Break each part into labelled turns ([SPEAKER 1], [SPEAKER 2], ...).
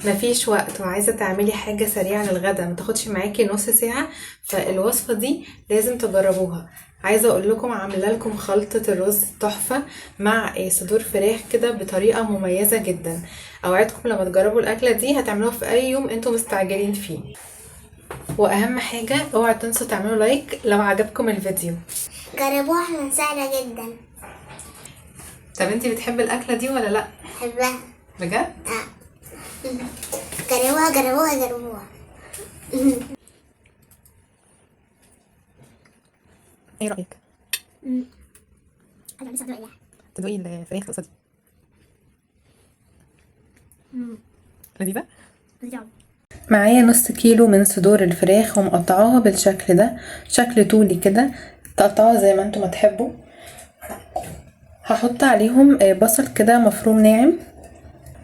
[SPEAKER 1] مفيش وقت وعايزه تعملي حاجة سريعة للغدا ما تاخدش معاكي نص ساعة، فالوصفه دي لازم تجربوها. عايزه اقول لكم عامله لكم خلطه الرز تحفة مع صدور فراخ كده بطريقة مميزة جدا. اوعدكم لما تجربوا الاكلة دي هتعملوها في اي يوم انتم مستعجلين فيه. واهم حاجة اوعوا تنسوا تعملوا like لو عجبكم الفيديو.
[SPEAKER 2] جربوها عشان سهلة جدا.
[SPEAKER 1] طب انتي بتحبي الاكلة دي ولا لا؟
[SPEAKER 2] بحبها
[SPEAKER 1] بجد؟
[SPEAKER 2] اه. جربوها جربوها جربوها.
[SPEAKER 1] ايه رايك؟
[SPEAKER 2] انا لسه هدوقها.
[SPEAKER 1] تدوقي الفراخ تقصدي؟ لذيذة؟ معايا نص كيلو من صدور الفراخ ومقطعاها بالشكل ده، شكل طولي كده، تقطعوها زي ما انتم ما تحبوا. هحط عليهم بصل كده مفروم ناعم،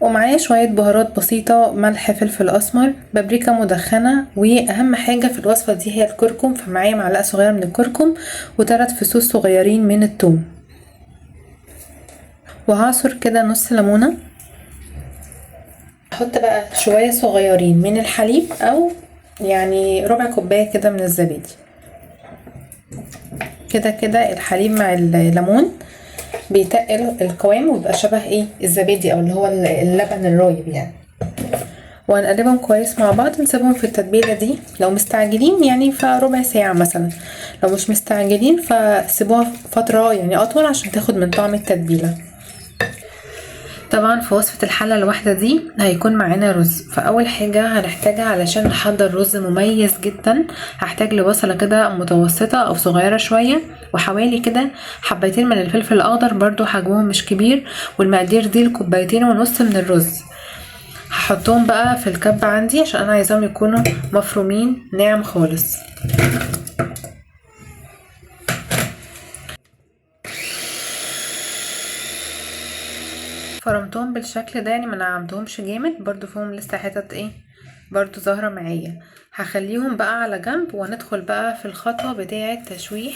[SPEAKER 1] ومعايا شوية بهارات بسيطة، ملح، فلفل أسمر، بابريكا مدخنة، وأهم حاجة في الوصفة دي هي الكركم، فمعايا معلقة صغيرة من الكركم وثلاث فصوص صغيرين من الثوم. وهعصر كده نص ليمونة. هحط بقى شوية صغيرين من الحليب، أو يعني ربع كوباية كده من الزبادي. كده كده الحليب مع الليمون بيتقل القوام ويبقى شبه ايه الزبادي، او اللي هو اللبن الرايب يعني. وهنقلبهم كويس مع بعض، نسيبهم في التتبيله دي لو مستعجلين يعني فربع ساعة مثلا، لو مش مستعجلين فسيبوها فترة يعني اطول عشان تاخد من طعم التتبيله. طبعا في وصفه الحلة الواحدة دي هيكون معانا رز، فاول حاجة هنحتاجها علشان نحضر رز مميز جدا هحتاج لبصله كده متوسطه او صغيرة شوية، وحوالي كده حبتين من الفلفل الاخضر برضو حجمهم مش كبير، والمقادير دي لكوبايتين ونص من الرز. هحطهم بقى في الكبه عندي عشان انا عايزاهم يكونوا مفرومين ناعم خالص. فرمتهم بالشكل ده، يعني ما نعمتهمش جامد، برضو فيهم لسه حتت ايه برضو ظاهرة معايا. هخليهم بقى على جنب، وهندخل بقى في الخطوة بتاعة تشويح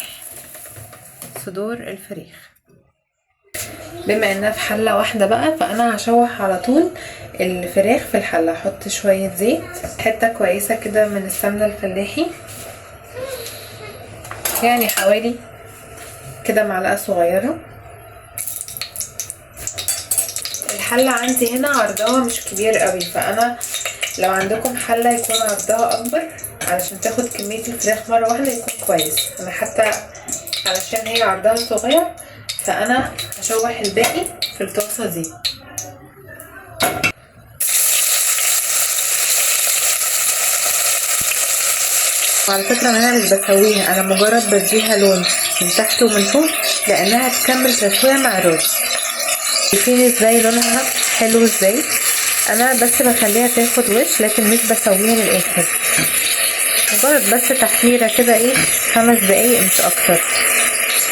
[SPEAKER 1] صدور الفراخ. بما انها في حلة واحدة بقى فانا هشوح على طول الفراخ في الحلة. هحط شوية زيت، حتة كويسة كده من السمنة الفلاحي، يعني حوالي كده معلقة صغيرة. الحلة عندي هنا عرضها مش كبير قوي، فانا لو عندكم حلة يكون عرضها اكبر علشان تاخد كمية الفراخ مرة واحدة يكون كويس. انا حتى علشان هي عرضها صغير فانا هشوح الباقي في الطاسة دي. وعلى فكرة انا مش بسويها، انا مجرد بديها لون من تحت ومن فوق لانها تكمل تسوية مع الرز. شايفين ازاي لونها حلو ازاي؟ انا بس بخليها تاخد وش لكن مش بسويها للاخر، مجرد بس تحميره كده ايه 5 دقايق مش اكتر.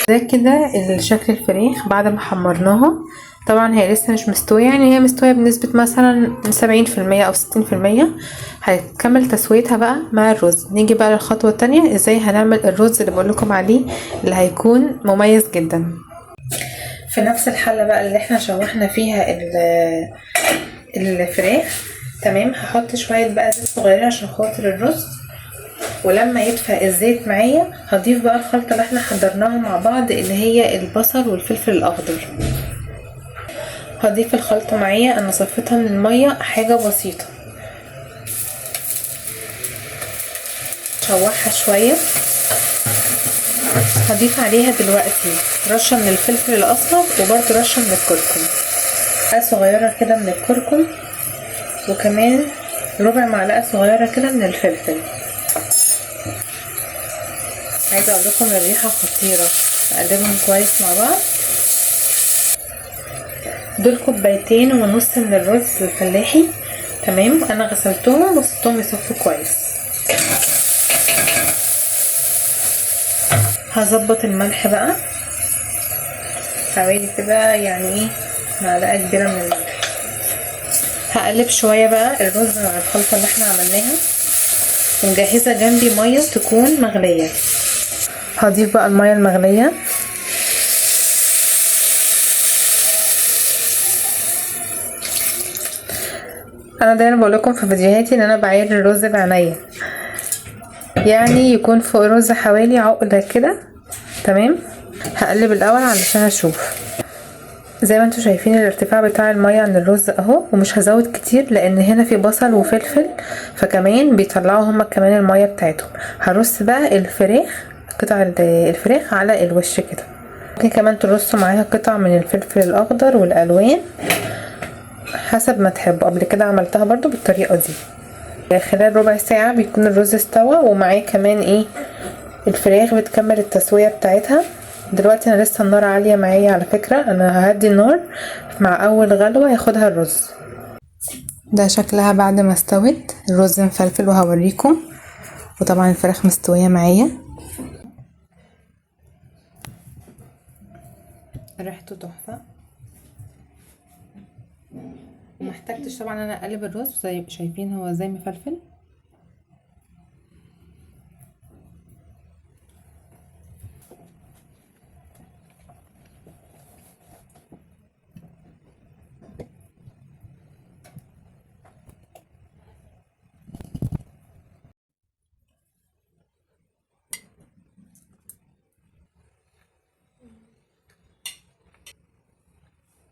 [SPEAKER 1] ده كده الشكل الفراخ بعد ما حمرناها. طبعا هي لسه مش مستوية، يعني هي مستوية بنسبة مثلا 70% او 60%. هتكمل تسويتها بقى مع الرز. نيجي بقى للخطوة التانية، ازاي هنعمل الرز اللي بقولكم عليه اللي هيكون مميز جدا. في نفس الحلة بقى اللي احنا شوحنا فيها الفراخ، تمام، هحط شوية بقى زيت صغيرين عشان خاطر الرز، ولما يدفى الزيت معايا هضيف بقى الخلطة اللي احنا حضرناها مع بعض اللي هي البصل والفلفل الاخضر. هضيف الخلطة معايا، انا صفيتها من المية حاجة بسيطة، شوحها شوية. هضيف عليها دلوقتي رشة من الفلفل الأسمر وبرده رشة من الكركم، معلقة صغيرة كده من الكركم، وكمان ربع معلقة صغيرة كده من الفلفل. عايزة اقول لكم الريحة خطيرة. اقلبهم كويس مع بعض. دول 2.5 كوباية من الرز الفلاحي، تمام، انا غسلتهم وسبتهم يصفوا كويس. هظبط الملح بقى حوالي كده يعني ايه معلقه كبيرة من الملح. هقلب شوية بقى الرز مع الخلطة اللي احنا عملناها، ومجهزه جنبي مية تكون مغليه. هضيف بقى المية المغليه، انا دايما بقول لكم في فيديوهاتي ان انا بعاير الرز بعينيا، يعني يكون فوق الرز حوالي عقله كده. تمام، هقلب الاول علشان اشوف. زي ما انتم شايفين الارتفاع بتاع المية عن الرز اهو، ومش هزود كتير لان هنا في بصل وفلفل، فكمان بيطلعوا هما كمان المية بتاعتهم. هرص بقى الفراخ، قطع الفراخ على الوش كده. ممكن كمان ترصوا معاها قطع من الفلفل الاخضر والالوان حسب ما تحبوا. قبل كده عملتها برضو بالطريقة دي. خلال ربع ساعة بيكون الرز استوى، ومعاه كمان ايه الفراخ بتكمل التسوية بتاعتها. دلوقتي انا لسه النار عالية معايا على فكرة، انا ههدي النار مع اول غلوة ياخدها الرز. ده شكلها بعد ما استوت، الرز مفلفل وهوريكم، وطبعا الفراخ مستوية معايا. ريحته تحفة. ومحتاجتش طبعا انا اقلب الرز، زي شايفين هو زي مفلفل.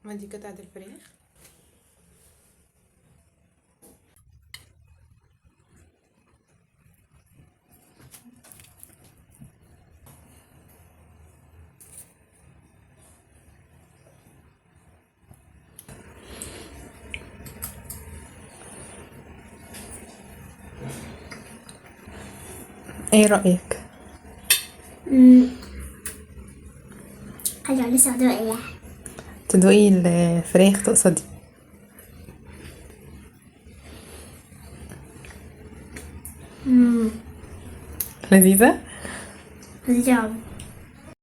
[SPEAKER 1] ما دي قطعة الفراخ. ايه رأيك؟
[SPEAKER 2] ايوه لسه هدوق ايه؟
[SPEAKER 1] تدوقي الفراخ تقصدي؟ لذيذة؟
[SPEAKER 2] لذيذة.